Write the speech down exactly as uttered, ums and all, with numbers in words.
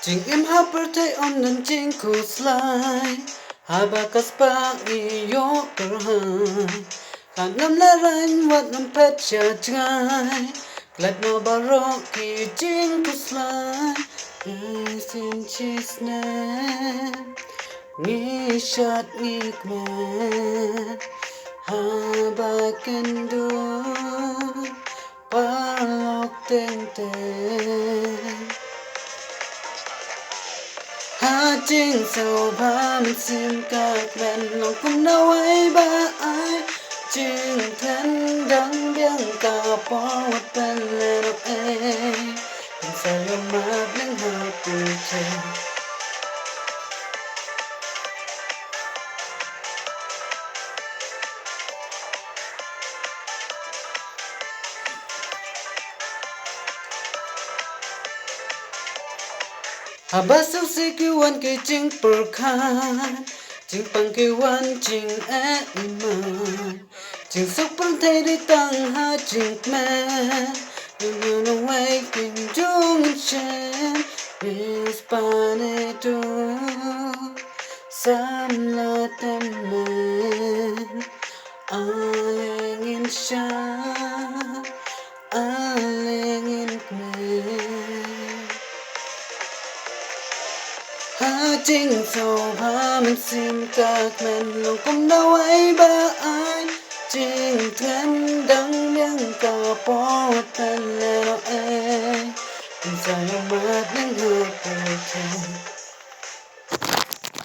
Jingim ha pyrthei ym don jingkhuslai, haba ka spah ngi ïoh kyrhai. Ka nam la rang wat ym phet sha jngai, klet noh baroh ki jingkhuslai. Ngi sien shisnem, ngi shad ngi kmen, haba kynduh paralok teng teng. Ha jingsngewbha mynsiem ka kmen, long kumno wei ba ai jingkmen dang biang, ka por wat pynlehnohei. Pynsa ïa mat lyngngoh pyrthei. Haba sngewsih ki wan ki jingpyrkhat, jingpang ki wan jingeh iman. Jingsuk pyrthei dei tang ha jingkmen. Ngi nongwei kim ju ngin shem, ris pane tu. Samla tymmen, ale ngin shad, ale ngin kmen. Ha jingsngewbha mynsiem ka kmen, long kumno wei ba ai jingkmen dang biang, ka por wat pynlehnohei. Pynsa ïa mat lyngngoh